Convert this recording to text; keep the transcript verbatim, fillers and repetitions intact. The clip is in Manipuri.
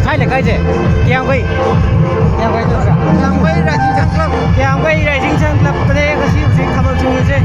ꯁ꯭ꯋꯥꯏ ꯂꯩꯀꯥꯏꯁꯦ ꯀꯌꯥꯝꯒꯩ, ꯀꯌꯥꯝꯒꯩ ꯅꯠꯇ꯭ꯔꯥ? ꯀꯌꯥꯝꯒꯩ ꯔꯥꯏꯖꯤꯡ ꯁꯪ ꯀ꯭ꯂꯕ꯫ ꯀꯌꯥꯝꯒꯩ ꯔꯥꯏꯖꯤꯡ ꯁꯪ ꯀ꯭ꯂꯕꯇꯅꯦ ꯉꯁꯤ ꯍꯧꯖꯤꯛ ꯊꯥꯕꯜ ꯆꯣꯡꯉꯤꯁꯦ꯫